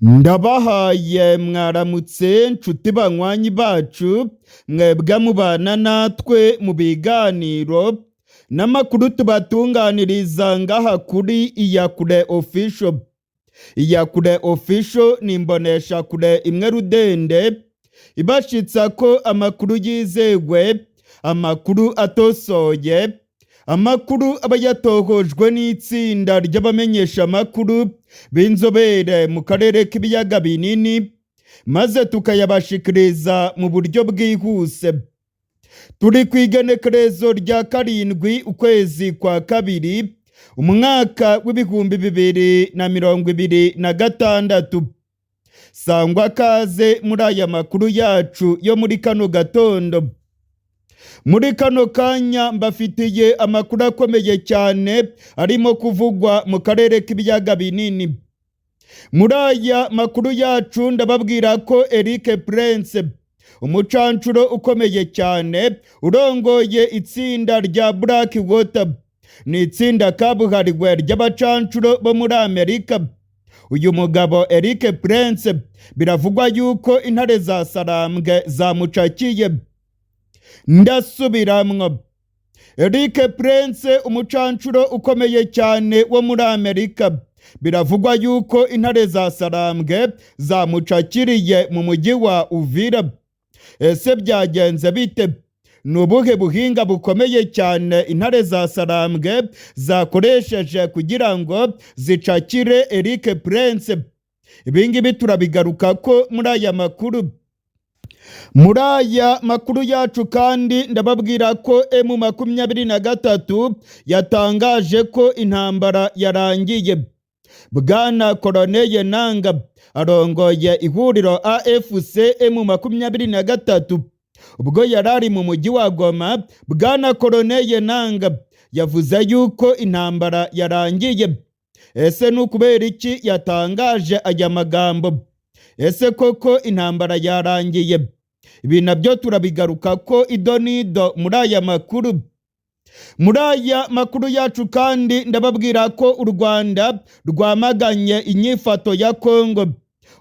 Ndabahaye mwaramutse nshuti banywanyi bacu, mwebwe mubana natwe mu biganiro n'amakuru tubatunganiriza ngaha kuri Iyakure Official. Iyakure Official ni imboneshakure imwe rudende ibashitsa ko amakuru yizewe, amakuru atosoye, amakuru aba yatohojwe n'itsinda ry'abamenyeshamakuru b'inzobere mu karere k'ibiyaga binini, maze tukayabashikiriza mu buryo bwihuse. Turi ku igenekerezo rya 7 ukwezi kwa 2 umwaka w'2026. Sangwa kaze muri aya makuru yacu yo muri kano gatondo. Muri kano kanya mbafitiye amakuru akomeye cyane arimo kuvugwa mu karere k'ibiyaga binini. Muri aya makuru yacu ndababwira ko Eric Prince, umucancuro ukomeye cyane urongoye itsinda rya Black Water, ni itsinda kabuhariwe ry'abacancuro bo muri Amerika. Uyu mugabo Eric Prince biravugwa yuko intare za Sarambwe zamucakiye. Ndasubiramwo, Eric Prince, umucancuro ukomeye cyane wo muri Amerika, biravugwa yuko intare za Sarambwe zamucakiriye mu mujyi wa Uvira. Ese byagenze bite? Ni ubuhe buhinga bukomeye cyane intare za Sarambwe zakoresheje kugira ngo zicakire Eric Prince? Ibingibi turabigaruka ko muri aya makuru. Muri aya makuru yacu kandi ndababwira ko M23 yatangaje ko intambara yarangiye. Bwana Corneille Nanga arongoye ihuriro AFC M23, ubwo yari ari mu mujyi wa Goma, Bwana Corneille Nanga yavuze yuko intambara yarangiye. Ese ni ukubera iki yatangaje aya magambo? Ese koko intambara yarangiye? Ibi nabyo turabigaruka ko ido n'ido muri aya makuru. Muri aya makuru yacu kandi ndababwira ko u Rwanda rwamaganye inyifato ya Kongo.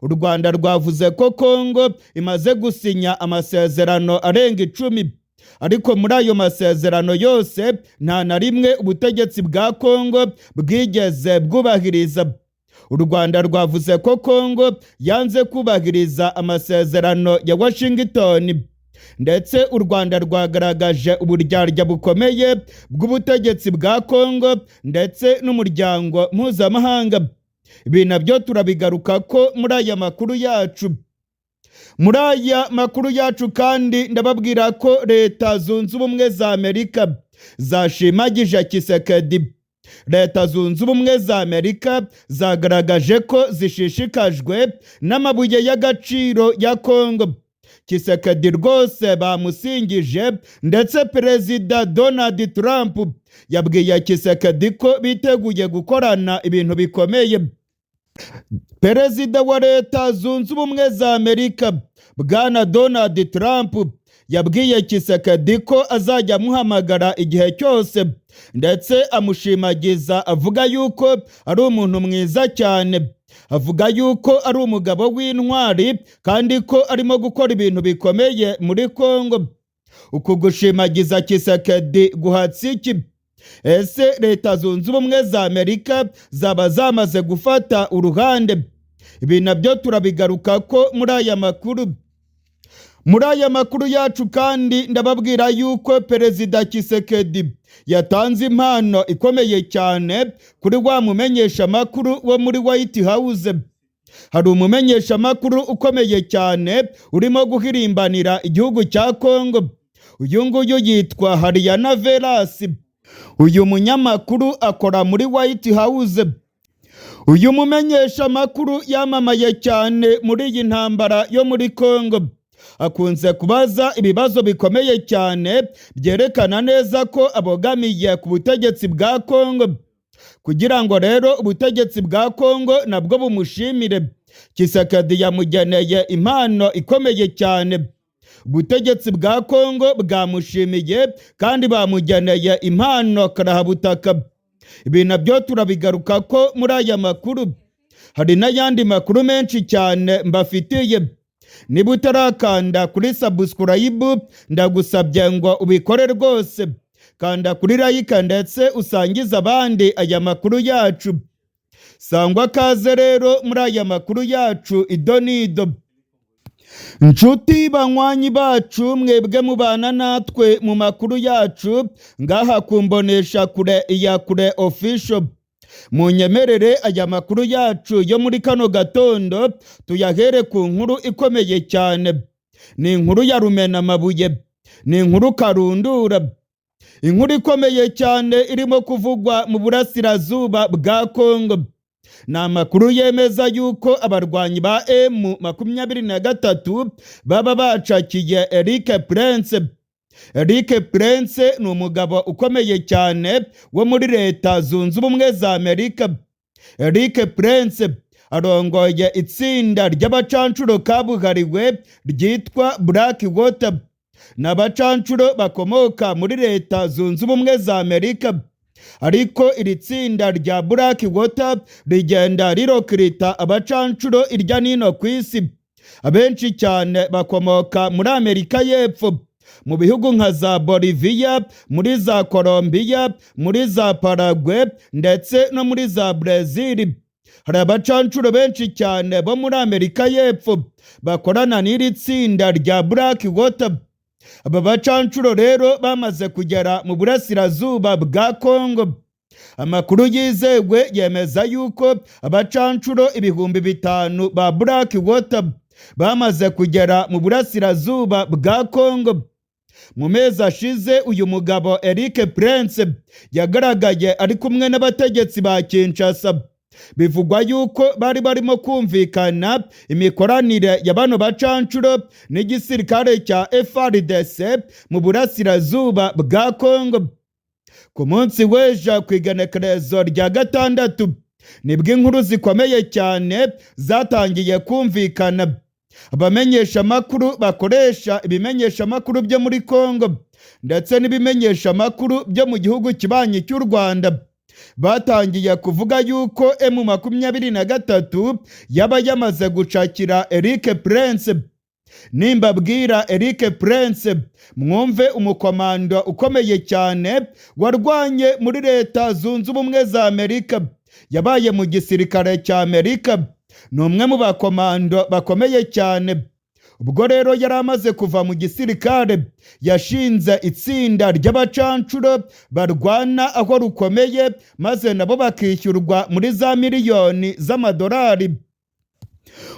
U Rwanda rwavuze ko Kongo imaze gusinya amasezerano arenga 10, ariko muri ayo masezerano yose nta na rimwe ubutegetsi bwa Kongo bwigeze bwubahiriza. U Rwanda rwavuze ko Kongo yanze kubahiriza amasezerano ya Washington, ndetse u Rwanda rwagaragaje uburyarya bukomeye bw'ubutegetsi bwa Kongo ndetse n'umuryango mpuzamahanga. Ibi nabyo turabigaruka ko muri aya makuru yacu. Muri aya makuru yacu kandi ndababwira ko Leta Zunze Ubumwe za Amerika zashimagije Tshisekedi. Leta Zunze Ubumwe za Amerika zagaragaje ko zishishikajwe n'amabuye y'agaciro ya Kongo. Tshisekedi rwose bamusingije, ndetse Perezida Donald Trump yabwiye Tshisekedi ko biteguye gukorana ibintu bikomeye. Perezida wa Leta Zunze Ubumwe za Amerika, Bwana Donald Trump, yabwiye Tshisekedi ko azajya amuhamagara igihe cyose, ndetse amushimagiza avuga yuko ari umuntu mwiza cyane, avuga yuko ari umugabo w'intwari kandi ko arimo gukora ibintu bikomeye muri Kongo. Uku gushimagiza Tshisekedi guhatse iki? Ese Leta Zunze Ubumwe za Amerika zaba zamaze gufata uruhande? Ibi nabyo turabigaruka ko muri aya makuru. Muri aya makuru yacu kandi ndababwira yuko Perezida Tshisekedi yatanze impano ikomeye cyane kuri wa mumenyeshamakuru wo muri White House. Hari umumenyeshamakuru ukomeye cyane urimo guhirimbanira igihugu cya Kongo. Uyu nguyu yitwa Hariyana Veras. Uyu munyamakuru akora muri White House. Uyu mumenyeshamakuru yamamaye cyane muri iyi ntambara yo muri Kongo. Akunze kubaza ibibazo bikomeye cyane byerekana neza ko abogamiye ku butegetsi bwa Kongo. Kugira ngo rero ubutegetsi bwa Kongo nabwo bumushimire, Tshisekedi yamugeneye impano ikomeye cyane. Ubutegetsi bwa Kongo bwamushimiye kandi bamugeneye impano karahabutaka. Ibi nabyo turabigaruka ko muri aya makuru. Hari n'ayandi makuru menshi cyane mbafitiye. Niba utarakanda kuri subscribe, ndagusabye ngo ubikore rwose. Kanda kuri like ndetse usangize abandi aya makuru yacu. Sangwa kaze rero muri aya makuru yacu idonido. Nshuti banywanyi bacu, mwebwe mubana natwe mu makuru yacu ngaha kumbonesha kure iya Kure Official, munyemerere aya makuru yacu yo muri kano gatondo tuyahere ku nkuru ikomeye cyane. Ni inkuru ya rumenamabuye, ni inkuru karundura, inkuru ikomeye cyane irimo kuvugwa mu burasirazuba bwa Kongo. Ni amakuru yemeza yuko abarwanyi ba M23 baba bacakiye Eric Prince. Eric Prince ni umugabo ukomeye cyane wo muri Leta Zunze Ubumwe za Amerika. Eric Prince arongoye itsinda ry'abacancuro kabuhariwe ryitwa Black Water. Ni abacancuro bakomoka muri Leta Zunze Ubumwe za Amerika, ariko iri tsinda rya Black Water rigenda rirokirita abacancuro irya nino ku isi. Abenshi cyane bakomoka muri Amerika y'Epfo, mu bihugu nka za Bolivia, muri za Colombia, muri za Paraguay ndetse no muri za Brazil. Hari abacancuro benshi cyane bo muri Amerika y'Epfo bakorana n'iri tsinda rya Black Water. Aba bacancuro rero bamaze kugera mu burasirazuba bwa Kongo. Amakuru yizewe yemeza yuko abacancuro 5000 ba Black Water bamaze kugera mu burasirazuba bwa Kongo. Mu mezi ashize, uyu mugabo Eric Prince yagaragaye ari kumwe n'abategetsi ba Kinshasa. Bivugwa yuko bari barimo kumvikana imikoranire ya bano bacancuro n'igisirikare cya FARDC mu burasirazuba bwa Kongo. Ku munsi w'ejo, ku igenekerezo rya 6, nibwo inkuru zikomeye cyane zatangiye kumvikana. Abamenyeshamakuru bakoresha ibimenyeshamakuru byo muri Kongo ndetse n'ibimenyeshamakuru byo mu gihugu kibanyi cy'u Rwanda batangiye kuvuga yuko M23 yaba yamaze gucakira Eric Prince. Nimbabwira Eric Prince, mwumve umukomando ukomeye cyane warwanye muri Leta Zunze Ubumwe za Amerika, yabaye mu gisirikare cya Amerika, ni umwe mu bakomando bakomeye cyane. Ubwo rero yari amaze kuva mu gisirikare, yashinze itsinda ry'abacancuro barwana aho rukomeye, maze nabo bakishyurwa muri za miliyoni z'amadolari.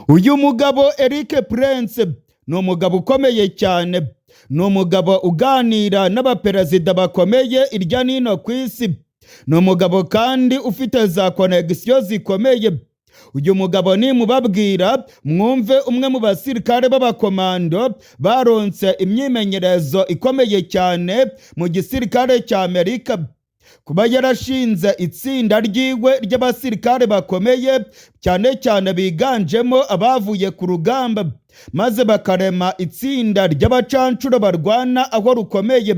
Uyu mugabo Eric Prince ni umugabo ukomeye cyane, ni umugabo uganira n'abaperezida bakomeye irya nino ku isi, ni umugabo kandi ufite za connexion zikomeye. Uyu mugabo nimubabwira, mwumve umwe mu basirikare b'abakomando baronse imyimenyerezo ikomeye cyane mu gisirikare cya Amerika. Kuba yarashinze itsinda ryiwe ry'abasirikare bakomeye cyane cyane biganjemo abavuye ku rugamba, maze bakarema itsinda ry'abacancuro barwana aho rukomeye,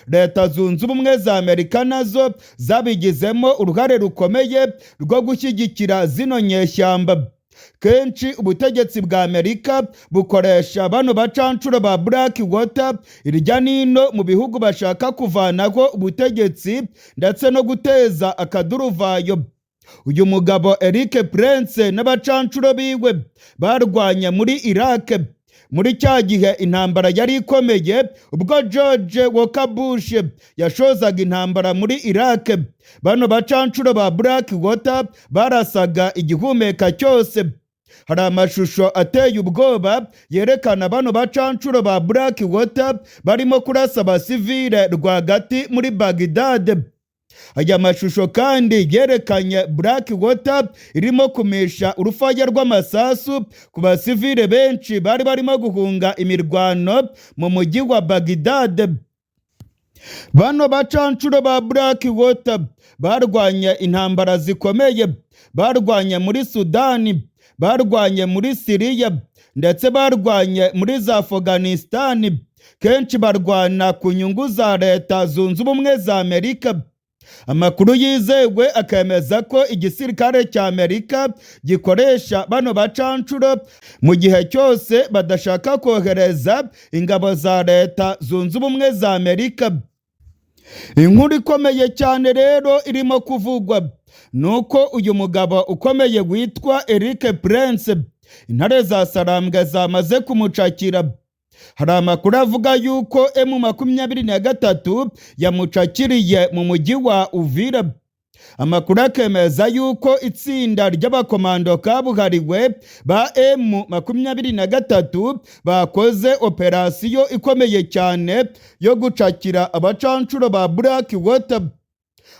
Leta Zunze Ubumwe za Amerika nazo zabigizemo uruhare rukomeye rwo gushyigikira zino nyeshyamba. Kenshi ubutegetsi bwa Amerika bukoresha bano bacancuro ba Black Water irya nino mu bihugu bashaka kuvanaho ubutegetsi ndetse no guteza akaduruvayo. Uyu mugabo Eric Prince n'abacancuro biwe barwanye muri Iraq muri cya gihe intambara yari ikomeye, ubwo George Walker Bush yashozaga intambara muri Iraq. Bano bacancuro ba Black Water barasaga igihumeka cyose. Hari amashusho ateye ubwoba yerekana bano bacancuro ba Black Water barimo kurasa abasivile rwagati muri Bagdad. Aya mashusho kandi yerekanye Black Water irimo kumisha urufaya rw'amasasu ku basivile benshi bari barimo guhunga imirwano mu mujyi wa Bagdad. Bano bacancuro ba Black Water barwanye intambara zikomeye, barwanye muri Sudani, barwanye muri Siriya ndetse barwanye muri za Afghanistan. Kenshi barwana ku nyungu za Leta Zunze Ubumwe za Amerika. Amakuru yizewe akemeza ko igisirikare cya Amerika gikoresha bano bacancuro mu gihe cyose badashaka kohereza ingabo za Leta Zunze Ubumwe za Amerika. Inkuru ikomeye cyane rero irimo kuvugwa ni uko uyu mugabo ukomeye witwa Eric Prince, intare za Sarambwe zamaze kumucakira. Hari amakuru avuga yuko M23 yamucakiriye mu mujyi wa Uvira. Amakuru akemeza yuko itsinda ry'abakomando kabuhariwe ba M23 bakoze operasiyo ikomeye cyane yo gucakira abacancuro ba Black Water.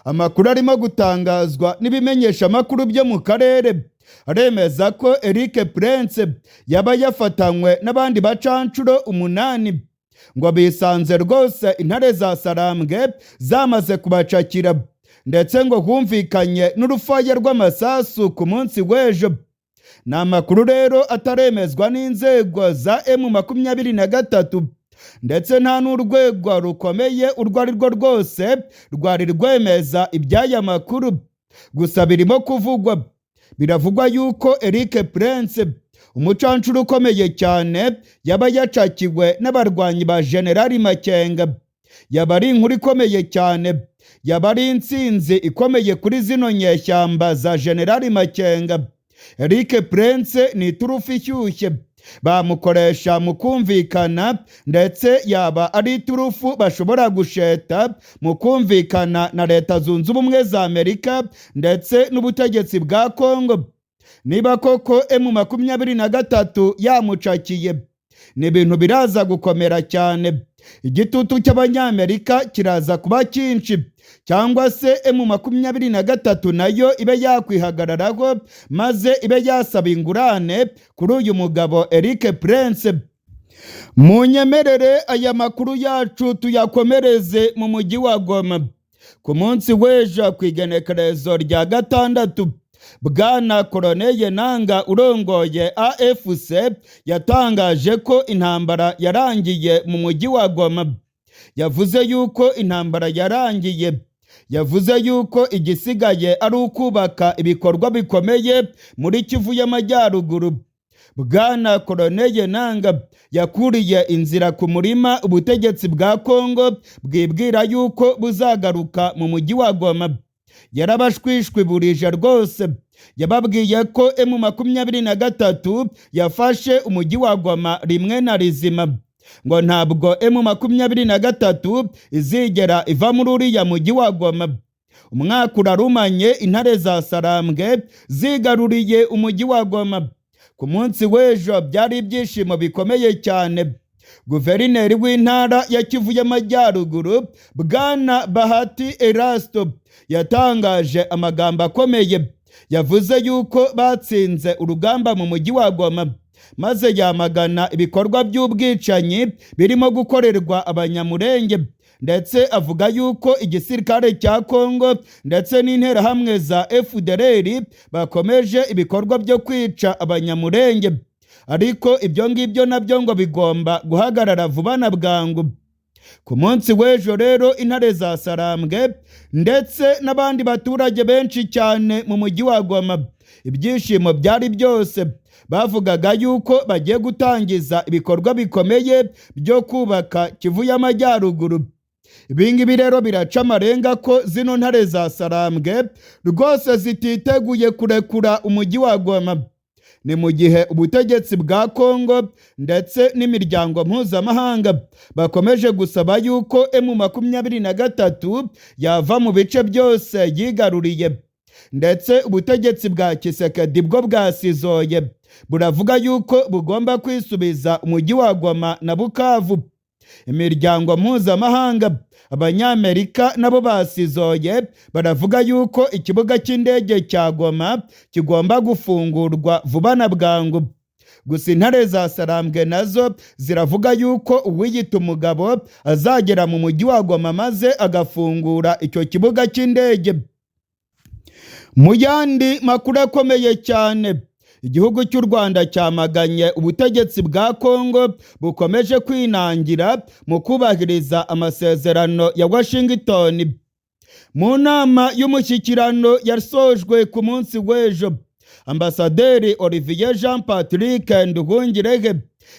Amakuru arimo gutangazwa n'ibimenyeshamakuru byo mu karere aremeza ko Eric Prince yaba yafatanywe n'abandi bacancuro 8, ngo bisanze rwose intare za Sarambwe zamaze kubacakira, ndetse ngo humvikanye n'urufaya rw'amasasu ku munsi w'ejo. Ni amakuru rero ataremezwa n'inzego za M23, ndetse nta n'urwego rukomeye urwo ari rwo rwose rwari rwemeza iby'aya makuru. Gusa birimo kuvugwa, biravugwa yuko Eric Prince, umucancuro ukomeye cyane, yaba yacakiwe n'abarwanyi ba Generali Makenga. Yaba ari inkuru ikomeye cyane, yaba ari intsinzi ikomeye kuri zino nyeshyamba za Generali Makenga. Eric Prince ni iturufu ishyushye, bamukoresha mu kumvikana, ndetse yaba ari iturufu bashobora gusheta mu kumvikana na Leta Zunze Ubumwe za Amerika ndetse n'ubutegetsi bwa Kongo. Niba koko M23 yamucakiye, ni ibintu biraza gukomera cyane. Igitutu cy'Abanyamerika kiraza kuba cyinshi, cyangwa se M23 nayo ibe yakwihagararaho maze ibe yasaba ingurane kuri uyu mugabo Eric Prince. Munyemerere aya makuru yacu tuyakomereze mu mujyi wa Goma. Ku munsi w'ejo ku igenekerezo rya 6, Bwana Koroneye Nanga urongoye AFC yatangaje ko intambara yarangiye mu mujyi wa Goma. Yavuze yuko intambara yarangiye, yavuze yuko igisigaye ari ukubaka ibikorwa bikomeye muri Kivu y'Amajyaruguru. Bwana Koroneye Nanga yakuriye inzira ku murima ubutegetsi bwa Kongo bwibwira yuko buzagaruka mu mujyi wa Goma. Yarabashwishwiburije rwose, yababwiye ko M23 yafashe umujyi wa Goma rimwe na rizima, ngo ntabwo M23 izigera iva muri uriya mujyi wa Goma. Umwaka urarumanye intare za Sarambwe zigaruriye umujyi wa Goma. Ku munsi w'ejo byari ibyishimo bikomeye cyane. Guverineri w'intara ya Kivu y'Amajyaruguru Bwana Bahati Erasto yatangaje amagambo akomeye. Yavuze yuko batsinze urugamba mu mujyi wa Goma, maze yamagana ibikorwa by'ubwicanyi birimo gukorerwa Abanyamurenge, ndetse avuga yuko igisirikare cya Kongo ndetse n'interahamwe za FDLR bakomeje ibikorwa byo kwica Abanyamurenge, ariko ibyo ngibyo nabyo ngo bigomba guhagarara vuba na bwangu. Ku munsi w'ejo rero intare za Sarambwe ndetse n'abandi baturage benshi cyane mu mujyi wa Goma, ibyishimo byari byose. Bavugaga yuko bagiye gutangiza ibikorwa bikomeye byo kubaka Kivu y'Amajyaruguru. Ibingibi rero biraca amarenga ko zino ntare za Sarambwe rwose zititeguye kurekura umujyi wa Goma. Ni mu gihe ubutegetsi bwa Kongo ndetse n'imiryango mpuzamahanga bakomeje gusaba yuko M23 yava mu bice byose yigaruriye, ndetse ubutegetsi bwa Tshisekedi bwo bwasizoye buravuga yuko bugomba kwisubiza umujyi wa Goma na Bukavu. Imiryango mpuzamahanga, Abanyamerika nabo basizoye baravuga yuko ikibuga cy'indege cya Goma kigomba gufungurwa vuba na bwangu. Gusa intare za Sarambwe nazo ziravuga yuko uwiyita umugabo azagera mu mujyi wa Goma maze agafungura icyo kibuga cy'indege. Mu yandi makuru akomeye cyane, igihugu cy'u Rwanda cyamaganye ubutegetsi bwa Kongo bukomeje kwinangira mu kubahiriza amasezerano ya Washington. Mu nama y'umushyikirano yasojwe ku munsi w'ejo, Ambasaderi Olivier Jean Patrick Nduhungirehe,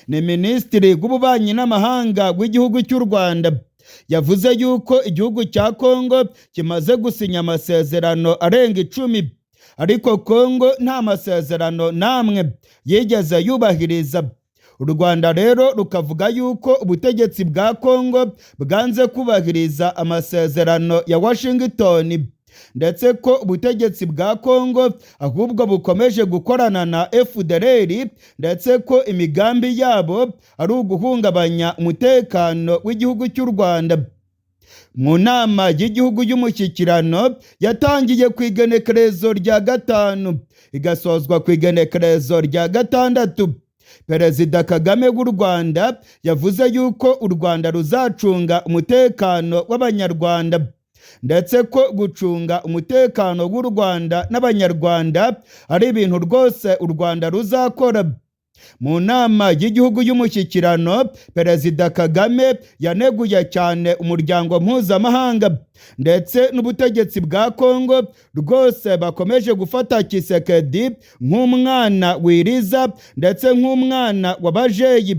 ni minisitiri w'ububanyi n'amahanga w'igihugu cy'u Rwanda, yavuze yuko igihugu cya Kongo kimaze gusinya amasezerano arenga 10, ariko Kongo nta masezerano n'amwe yigeze yubahiriza. U Rwanda rero rukavuga yuko ubutegetsi bwa Kongo bwanze kubahiriza amasezerano ya Washington, ndetse ko ubutegetsi bwa Kongo ahubwo bukomeje gukorana na FDLR, ndetse ko imigambi yabo ari uguhungabanya umutekano w'igihugu cy'u Rwanda. Mu nama y'igihugu y'umushyikirano yatangiye ku igenekerezo rya 5 igasozwa ku igenekerezo rya 6, Perezida Kagame w'u Rwanda yavuze yuko u Rwanda ruzacunga umutekano w'Abanyarwanda, ndetse ko gucunga umutekano w'u Rwanda n'Abanyarwanda ari ibintu rwose u Rwanda ruzakora. Mu nama y'igihugu y'umushyikirano, Perezida Kagame yaneguye cyane umuryango mpuzamahanga ndetse n'ubutegetsi bwa Kongo rwose bakomeje gufata Tshisekedi nk'umwana wiriza ndetse nk'umwana wa bajeyi.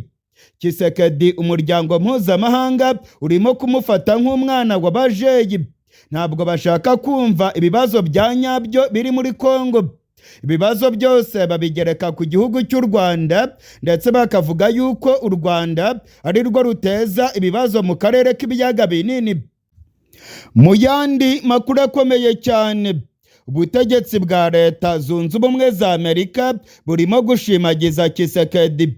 Tshisekedi umuryango mpuzamahanga urimo kumufata nk'umwana wa bajeyi. Ntabwo bashaka kumva ibibazo bya nyabyo biri muri Kongo. Ibibazo byose babigereka ku gihugu cy'u Rwanda, ndetse bakavuga yuko u Rwanda ari rwo ruteza ibibazo mu karere k'ibiyaga binini. Mu yandi makuru akomeye cyane, ubutegetsi bwa Leta Zunze Ubumwe za Amerika burimo gushimagiza Tshisekedi.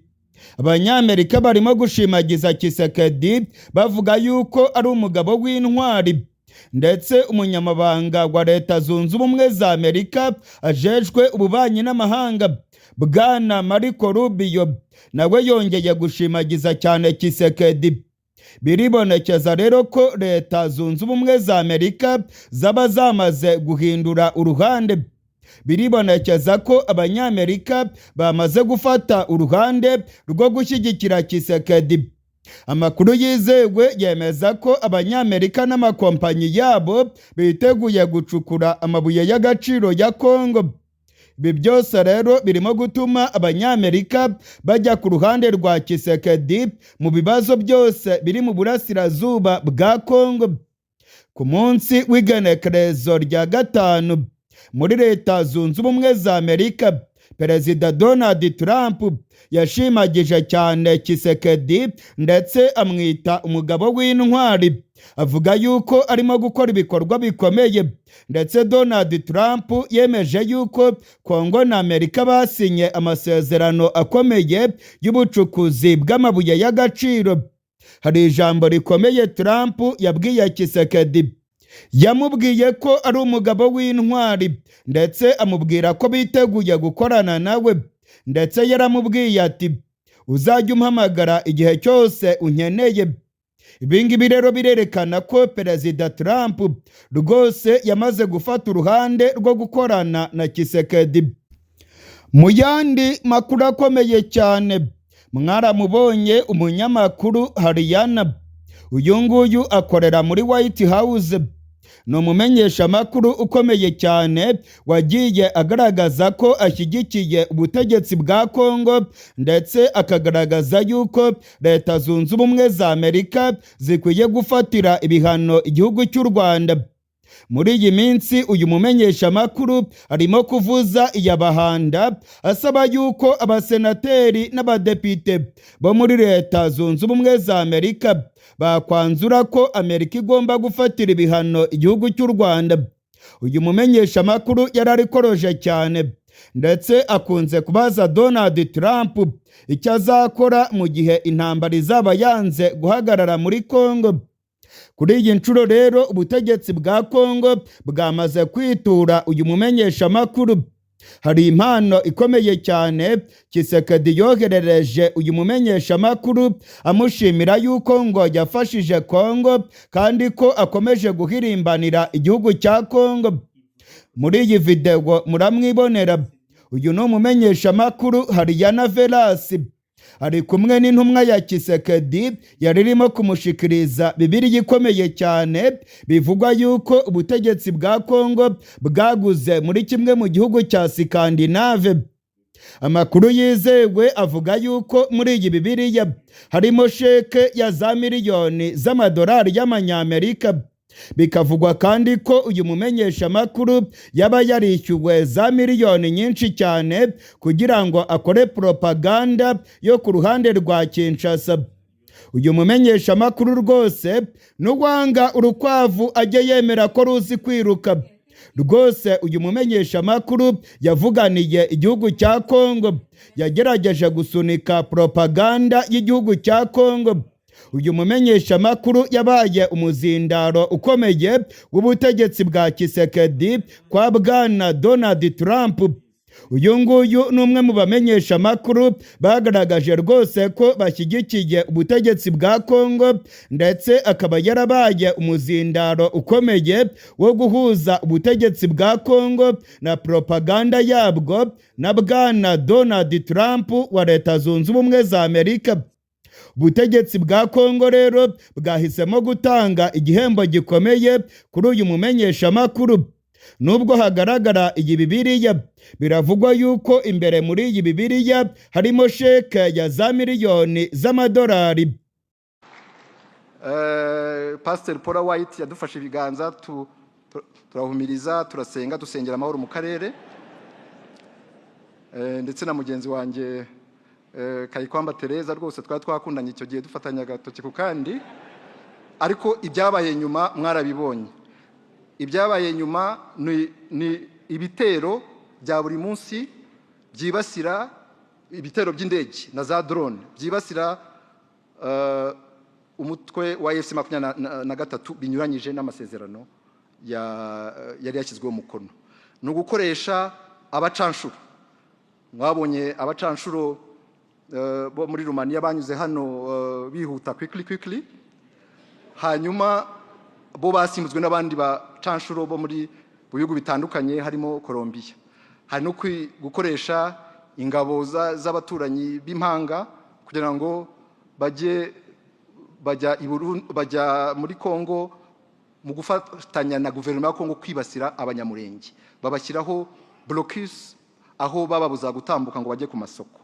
Abanyamerika barimo gushimagiza Tshisekedi bavuga yuko ari umugabo w'intwari, ndetse umunyamabanga wa Leta Zunze Ubumwe za Amerika ajejwe ububanyi n'amahanga, Bwana Marco Rubio, nawe yongeye gushimagiza cyane Tshisekedi. Biribonekeza rero ko Leta Zunze Ubumwe za Amerika zaba zamaze guhindura uruhande. Biribonekeza ko Abanyamerika bamaze gufata uruhande rwo gushyigikira Tshisekedi. Amakuru yizewe yemeza ko Abanyamerika n'amakompanyi yabo biteguye gucukura amabuye y'agaciro ya Kongo. Ibi byose rero birimo gutuma Abanyamerika bajya ku ruhande rwa Tshisekedi mu bibazo byose biri mu burasirazuba bwa Kongo. Ku munsi w'igenekerezo rya 5 muri Leta Zunze Ubumwe za Amerika, Perezida Donald Trump yashimagije cyane Tshisekedi ndetse amwita umugabo w'intwari, avuga yuko arimo gukora ibikorwa bikomeye. Ndetse Donald Trump yemeje yuko Kongo na Amerika basinye amasezerano akomeye y'ubucukuzi bw'amabuye y'agaciro. Hari ijambo rikomeye Trump yabwiye Tshisekedi. Yamubwiye ko ari umugabo w'intwari, ndetse amubwira ko biteguye gukorana nawe, ndetse yaramubwiye ati: "Uzajya umpamagara igihe cyose unkeneye." Ibi ngibi rero birerekana ko Perezida Trump rwose yamaze gufata uruhande rwo gukorana na Tshisekedi. Mu yandi makuru akomeye cyane, mwaramubonye umunyamakuru Hariyana. Uyu nguyu akorera muri White House, ni umumenyeshamakuru ukomeye cyane wagiye agaragaza ko ashyigikiye ubutegetsi bwa Kongo, ndetse akagaragaza yuko Leta Zunze Ubumwe za Amerika zikwiye gufatira ibihano igihugu cy'u Rwanda. Muri iyi minsi uyu mumenyeshamakuru arimo kuvuza iyabahanda asaba yuko abasenateri n'abadepite bo muri Leta Zunze Ubumwe za Amerika bakwanzura ko Amerika igomba gufatira ibihano igihugu cy'u Rwanda. Uyu mumenyeshamakuru yari arikoroje cyane, ndetse akunze kubaza Donald Trump icyo azakora mu gihe intambara izaba yanze guhagarara muri Kongo. Kuri iyi nshuro rero ubutegetsi bwa Kongo bwamaze kwitura uyu mumenyeshamakuru. Hari impano ikomeye cyane Tshisekedi yoherereje uyu mumenyeshamakuru amushimira yuko ngo yafashije Kongo kandi ko akomeje guhirimbanira igihugu cya Kongo. Muri iyi video muramwibonera. Uyu ni umumenyeshamakuru Hariyana Verasi. Ari kumwe n'intumwa ya Tshisekedi yari irimo kumushikiriza Bibiliya ikomeye cyane, bivugwa yuko ubutegetsi bwa Kongo bwaguze muri kimwe mu gihugu cya Sikandinave. Amakuru yizewe avuga yuko muri iyi Bibiliya harimo sheke ya za miliyoni z'amadolari y'amanyamerika. Bikavugwa kandi ko uyu mumenyeshamakuru yaba yarishyuwe za miliyoni nyinshi cyane kugira ngo akore propaganda yo ku ruhande rwa Kinshasa. Uyu mumenyeshamakuru rwose, n'uwanga urukwavu ajye yemera ko ruzi kwiruka. Rwose uyu mumenyeshamakuru yavuganiye igihugu cya Kongo, yagerageje gusunika propaganda y'igihugu cya Kongo. Uyu mumenyeshamakuru yabaye umuzindaro ukomeye w'ubutegetsi bwa Tshisekedi kwa Bwana Donald Trump. Uyu nguyu ni umwe mu bamenyeshamakuru bagaragaje rwose ko bashyigikiye ubutegetsi bwa Kongo, ndetse akaba yarabaye umuzindaro ukomeye wo guhuza ubutegetsi bwa Kongo na propaganda yabwo na Bwana Donald Trump wa Leta Zunze Ubumwe za Amerika. Ubutegetsi bwa Kongo rero bwahisemo gutanga igihembo gikomeye kuri uyu mumenyeshamakuru. Nubwo hagaragara iyi Bibiliya, biravugwa yuko imbere muri iyi Bibiliya harimo sheke ya za miliyoni z'amadolari. Pasiteri Paula White yadufashe ibiganza, turahumiriza, turasenga, dusengera amahoro mu karere. Ndetse na mugenzi wanjye Kayikwamba Tereza, rwose twari twakundanye icyo gihe, dufatanya agatoki ku kandi. Ariko ibyabaye nyuma mwarabibonye. Ibyabaye nyuma ni ibitero bya buri munsi byibasira, ibitero by'indege na za drone byibasira umutwe wa AFC 23 binyuranyije n'amasezerano yari yashyizweho umukono. Ni ugukoresha abacanshuro. Mwabonye abacanshuro bo muri Rumaniya banyuze hano bihuta, quickly quickly, hanyuma bo basimbuzwe n'abandi bacanshuro bo muri mu bihugu bitandukanye harimo Colombia. Hari no gukoresha ingabo z'abaturanyi b'impanga kugira ngo bajye bajya i bajya muri Congo mu gufatanya na guverinoma ya Congo kwibasira Abanyamurenge, babashyiraho blocus aho bababuza gutambuka ngo bajye ku masoko.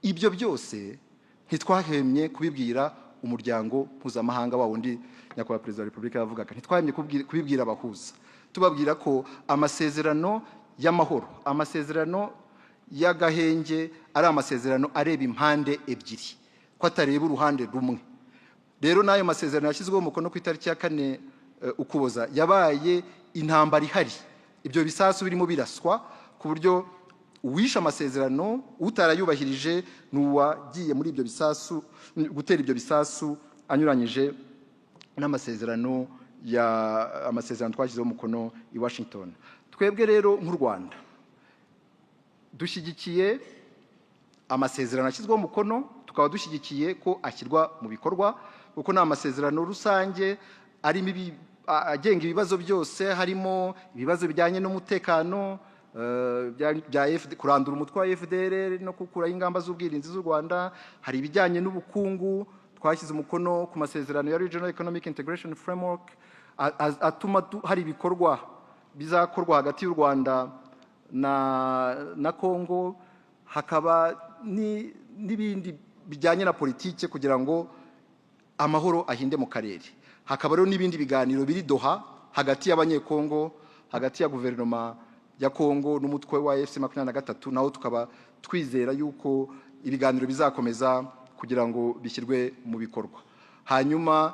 Ibyo byose ntitwahemye kubibwira umuryango mpuzamahanga wa wundi Nyakubahwa Perezida wa Repubulika yavugaga. Ntitwahemye kubibwira abahuza, tubabwira ko amasezerano y'amahoro, amasezerano y'agahenge ari amasezerano areba impande ebyiri, ko atareba uruhande rumwe. Rero n'ayo masezerano yashyizweho umukono ku itariki ya 4 Ukuboza yabaye intambara ihari, ibyo bisasu birimo biraswa, ku buryo uwishe amasezerano, utarayubahirije, ni uwagiye muri ibyo bisasu, gutera ibyo bisasu anyuranyije n'amasezerano ya amasezerano twashyizeho umukono i Washington. Twebwe rero nk'u Rwanda dushyigikiye amasezerano yashyizweho umukono, tukaba dushyigikiye ko ashyirwa mu bikorwa, kuko ni amasezerano rusange arimo agenga ibibazo byose, harimo ibibazo bijyanye n'umutekano, bya kurandura umutwe wa FDLR no gukuraho ingamba z'ubwirinzi z'u Rwanda. Hari ibijyanye n'ubukungu, twashyize umukono ku masezerano ya Regional Economic Integration Framework atuma hari ibikorwa bizakorwa hagati y'u Rwanda na Congo. Hakaba n'ibindi bijyanye na politike kugira ngo amahoro ahinde mu karere. Hakaba rero n'ibindi biganiro biri Doha hagati y'Abanyekongo, hagati ya guverinoma ya Kongo n'umutwe wa AFC 23, naho tukaba twizera yuko ibiganiro bizakomeza kugira ngo bishyirwe mu bikorwa. Hanyuma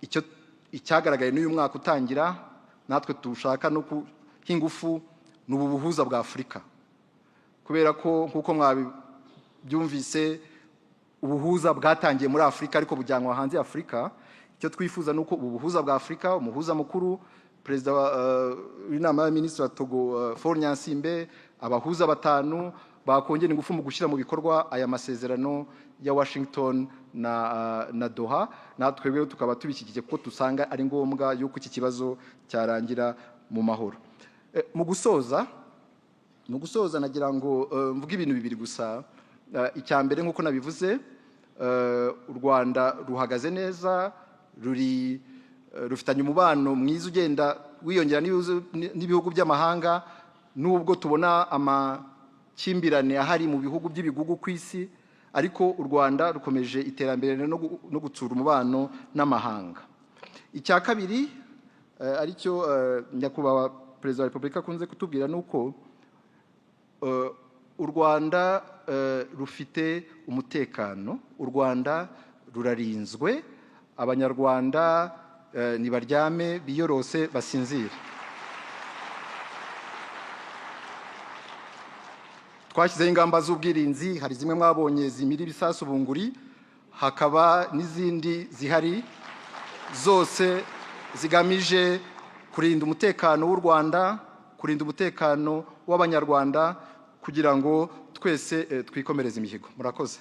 icyo icyagaragaye n'uyu mwaka utangira, natwe dushaka no kuha ingufu, ni ubu buhuza bwa Afurika, kubera ko nk'uko mwabyumvise, ubuhuza bwatangiye muri Afurika ariko bujyanwa hanze ya Afurika. Icyo twifuza ni uko ubu buhuza bwa Afurika, umuhuza mukuru, perezida w'inama y'abaminisitiri wa Togo, Faure Gnassingbé, abahuza batanu, bakongera ingufu mu gushyira mu bikorwa aya masezerano ya Washington na Doha. Natwe rero tukaba tubishyigikiye, kuko dusanga ari ngombwa yuko iki kibazo cyarangira mu mahoro. Mu gusoza nagira ngo mvuge ibintu bibiri gusa. Icya mbere, nk'uko nabivuze, u Rwanda ruhagaze neza, ruri rufitanye umubano mwiza ugenda wiyongera n'ibihugu by'amahanga, nubwo tubona amakimbirane ahari mu bihugu by'ibigugu ku isi, ariko u Rwanda rukomeje iterambere no gutsura umubano n'amahanga. Icya kabiri, aricyo Nyakubahwa Perezida wa Repubulika akunze kutubwira, ni uko u Rwanda rufite umutekano, u Rwanda rurarinzwe, Abanyarwanda nibaryame biyorose basinzire. Twashyizeho ingamba z'ubwirinzi, hari zimwe mwabonye zimira ibisasu bunguri, hakaba n'izindi zihari zose zigamije kurinda umutekano w'u Rwanda, kurinda umutekano w'Abanyarwanda, kugira ngo twese twikomereze imihigo. Murakoze.